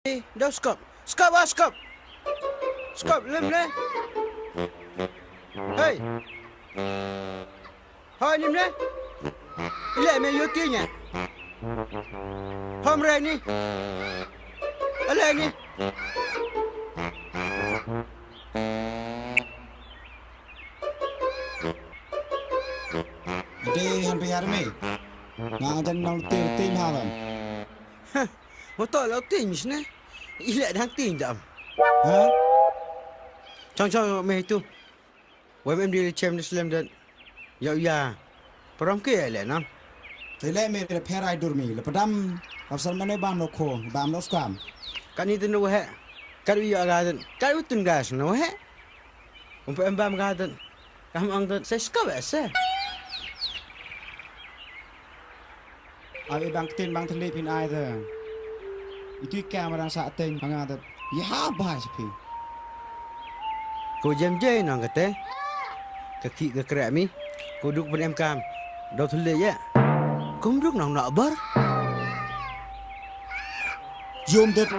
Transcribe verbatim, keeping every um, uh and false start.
Dau skop. Skop ah skop. Skop lem ne. Hei. Hoi nim ne. Ile me yoti nya. Hom re ni. Ale ni. Ade han pe yar me. Nga jan nong tir tim halam. Hah, motor lo ting sne. Ile dang ting dam. Ha? Chong chong me tu. Wem em di le chem de slem den. Yau ya. Parom ke ile nam. Te le me le pherai dur mi le padam. Apsal mane bam no kho, bam no skam. Kani tin no he. Kadu ya ga den. Kadu tin gas no he. Um pe em bam ga den. Kam ang den. Se skap se. Awi bang ktien bang thylli phin ai te. Itu i kam rang sa teng panga te. Ya ba si phi. Ko jem je nang kate. Ka ki ka krek mi. Ko duk pun em kam. Dau thylli ya. Kum duk nang nak bar. Yom det.